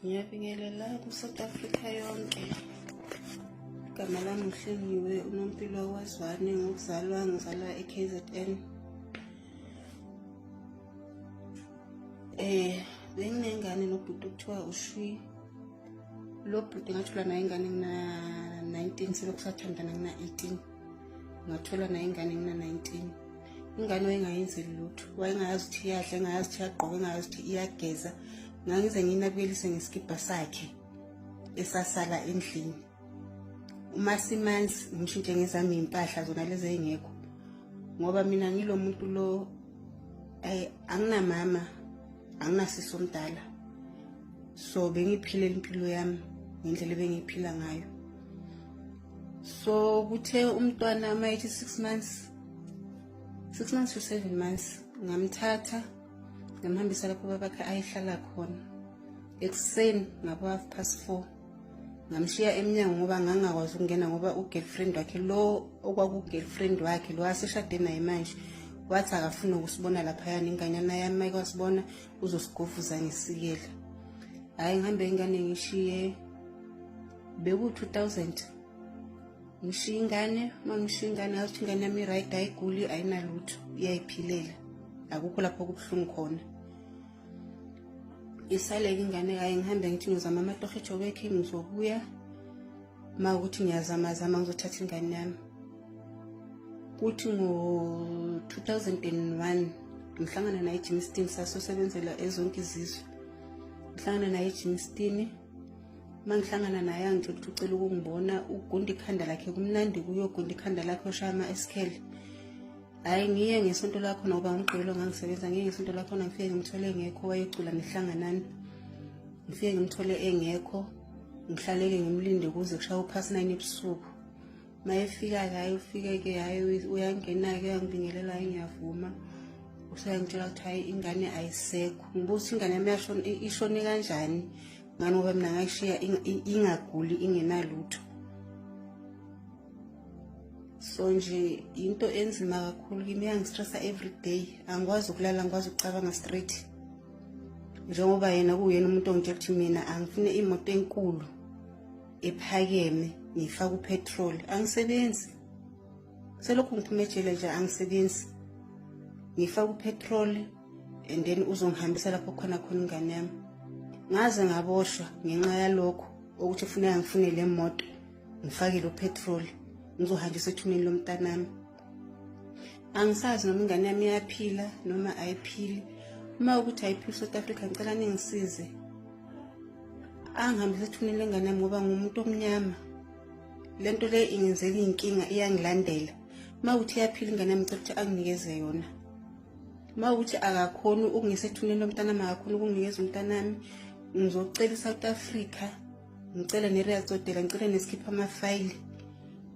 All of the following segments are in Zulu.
Ngiyabingelela ku-South Africa yonke. Igama lami uHlengiwe uNompilo waZwane, ngokuzalwa ngizalwa e-KZN. Benginengane nobhuti okuthiwa uShwi. Lo bhuti ngathola naye ingane ngina-19, selokhu sathandana ngina-18. Ngathola naye ingane ngina-19. Ingane wayengayenzeli lutho, wayengayazi ukuthi iyadla, engayazi ukuthi iyagqoka, engayazi ukuthi iyageza. Ngangize ngiyinabukelise ngesikibha sakhe esasala endlini. Uma simanzi ngishintshe ngezami iy'mpahla zona lezi ey'ngekho, ngoba mina ngilo muntu lo anginamama, anginasisi omdala, so bengiphilela impilo yami ngendlela ebengiyiphila ngayo. So kuthe umntwana uma ethi 6 months, 6 months to 7 months, ngamthatha ngamhambisa lapho babakhe ayehlala khona ekuseni ngabo 4:30. Ngamshiya emnyango ngoba ngangakwazi ukungena, ngoba u-girlfriend wakhe lo okwaku-girlfriend wakhe lo aseshade naye manje wathi akafuni ukusibona laphayana, inganyana yami uma ikwasibona uzosigovuza ngesikela. Hhayi, ngihambe ingane ngishiye, beku-2000, ngishiye ingane. Uma ngishiye ingane, ngazi ukuthi ingane yami i-right, ayiguli, ayinalutho, iyayiphilela, akukho lapho kubuhlungu khona. Isaleke ingane, kaye ngihambe ngithi ngizama amatoho eJoburg, ngizobuya uma ukuthi ngiyazamazama ngizothatha ingane yami. Kuthi ngo-2001 ngihlangana naye eGermiston, sasosebenzela ezonke izizwe. Ngihlangana naye eGermiston, uma ngihlangana naye angitshela ukuthi ucela ukungibona, ugunda ikhanda lakhe kumnandi kuyogunda ikhanda lakhe oshaya ama-eskhele. Hhayi, ngiye ngesonto lakhona ngoba ngomgqibelo ngangisebenza, ngiye ngesonto lakhona ngifike ngimthole engekho, wayecula nehlanganani. Ngifike ngimthole engekho, ngihlaleke ngimlinde kuze kushaye u-9:30 ebusuku. Uma efika-ke, hhayi ufike-ke, hhayi uyangena-ke, uyangibingelela, hhayi ngiyavuma. Useyangitshela ukuthi hhayi ingane ayisekho. Ngibuza ukuthi ingane yami yashona, ishone kanjani, ngani ngoba mina ngayishiya ingaguli, ingenalutho. So nje into enzima kakhulu kimi, iyangistressa every day, angikwazi ukulala, angikwazi ukucabanga straight, njengoba yena kuwuyena umuntu ongitshela ukuthi mina angifune imoto enkulu ephakeme ngiyifake upetrol. Angisebenzi, selokhu ngiphume ejele nje angisebenzi. Ngifake upetrol and then uzongihambisa lapho khona khona ingane yami. Ngaze ngaboshwa ngenxa yalokho, ukuthi kufuneka ngifune le moto ngifakele upetrol ngizohanjiswa ethuneni lomntanami. Angisazi noma ingane yami iyaphila noma ayiphili. Uma ukuthi ayiphili, South Africa, ngicela ningisize angihambise ethuneni lengane yami, ngoba ngumuntu omnyama, lento le ingenzela iy'nkinga, iyangilandela. Uma ukuthi iyaphila ingane yami, ngicela ukuthi anginikeze yona. Uma ukuthi akakhoni ukungisa ethuneni lomntanami, akakhoni ukunginikeza umntanami, ngizocela i-South Africa, ngicela ne-Rea Tsotella, ngicela nesikhipha amafayili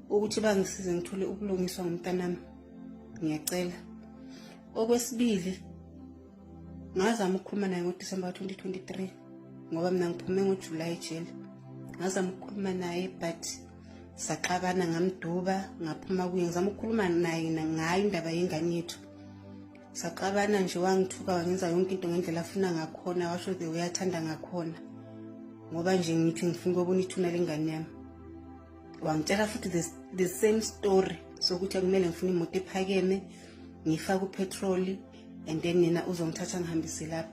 ukuthi bangisize ngithole ubulungiswa ngomntanami, ngiyacela. Okwesibili, ngazama ukukhuluma naye ngoDisemba ka-2023, ngoba mina ngiphume ngoJulayi ejele. Ngazama ukukhuluma naye but saxabana, ngamduba, ngaphuma kuye. Ngizama ukukhuluma naye ngayo indaba yengane yethu, saxabana nje, wangithuka, wangenza yonke into ngendlela afuna ngakhona, washo the way athanda ngakhona, ngoba nje ngithi ngifuna ukubona ithuna lengane yami. Wangitshela futhi the same story sokuthi akumele ngifune imoto ephakeme ngifake upetroli and then yena uzongithatha ngihambise lapho.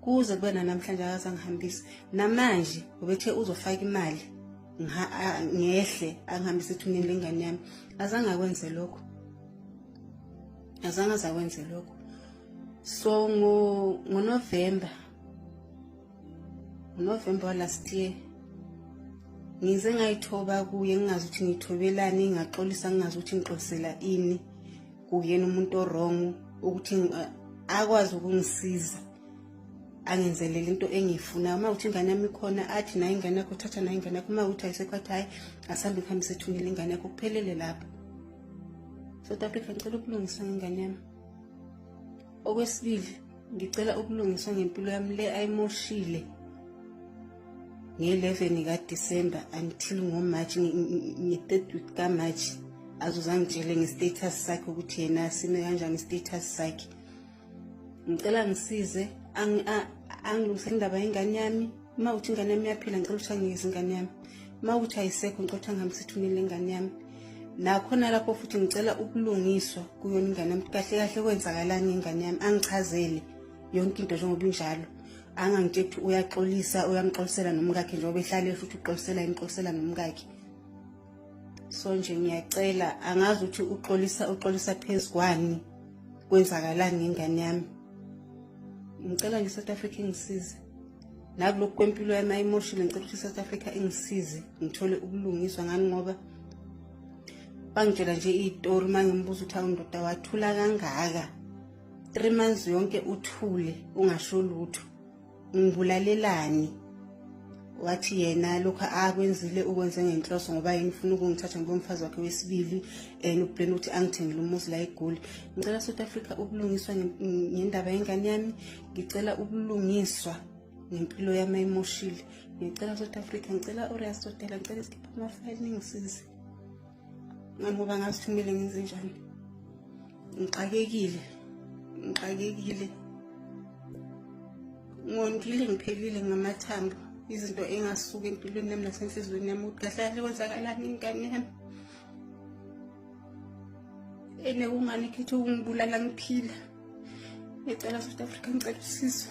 Kuze kube nanamhlanje akazangihambisa. Namanje ubethe uzofaka imali ngehle angihambise ethuneni lengane yami, azange akwenze lokho, azange azakwenze lokho. So ngoNovember, ngoNovember last year, ngize ngayithoba kuye, ngingazi ukuthi ngithobelani, ngaxolisa, ngingazi ukuthi ngixolisela ini kuyena umuntu o-wrong, ukuthi akwazi ukungisiza angenzelele into engiyifunayo. Uma ukuthi ingane yami ikhona, athi nayo ingane yakho, thatha nayo ingane yakho. Uma ukuthi ayisekho, athi hhayi, asambe ngihambise ethuneni ingane yakho, kuphelele lapho. South Africa, ngicela ubulungiswa ngengane yami. Okwesibili, ngicela ubulungiswa ngempilo yami le ayimoshile nge-11 kaDisemba until ngoMarch, nge-third week kaMarch, azozangitshele nge-status sakhe ukuthi yena sime kanjani i-status sakhe. Ngicela ngisize angilungisele indaba yengane yami. Uma uthi ingane yami iyaphila, ngicela ukuthi anginikeze ingane yami. Uma uthi ayisekho, ngicela ukuthi angihambise ethuneni lengane yami. Nakhona lapho futhi ngicela ubulungiswa kuyona ingane yami, kahle kahle kwenzakalani ngengane yami, angichazele yonke into njengoba injalo. Angangitsheli ukuthi uyaxolisa, uyamxolisela nomkakhe njengoba ehlale futhi uxolisela imxolisela nomkakhe. So nje ngiyacela, angazi ukuthi uxolisa uxolisa phezu kwani, kwenzakalani ngengane yami. Ngicela nje South Africa ingisize nakulokhu kwempilo yami ayimoshile. Ngicela ukuthi i-South Africa ingisize ngithole ubulungiswa ngani, ngoba bangitshela nje iy'tori. Uma ngimbuza ukuthi, "Awu ndoda, wathula kangaka 3 months yonke, uthule ungasho lutho, ngibulalelani?" Wathi yena lokhu akwenzile ukwenze ngenhloso, ngoba yena ufuna ukungithatha ngibe umfazi wakhe wesibili and uplana ukuthi angithengele umuzi la eGoli. Ngicela South Africa ubulungiswa ngendaba yengane yami. Ngicela ubulungiswa ngempilo yami ayimoshile. Ngicela South Africa, ngicela uRia Sotela, ngicela isikhipha amafayili, ningisize ngani, ngoba ngazi ukuthi kumele ngenze njani. Ngixakekile, ngixakekile, ngondile, ngiphelile ngamathambo. Izinto engasuka empilweni yami nasenhliziyweni yami ukuthi kahle kahle kwenzakalani ingane yami ene, kungani ikhethe ukungibulala ngiphila. Ngicela South Africa, ngicela usizo,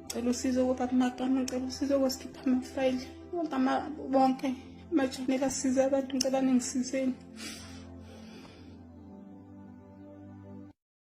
ngicela usizo kubaba Magama, ngicela usizo kwesikhipha amafayili, wonke bonke ama-channel asiza abantu, ngicela ningisizeni.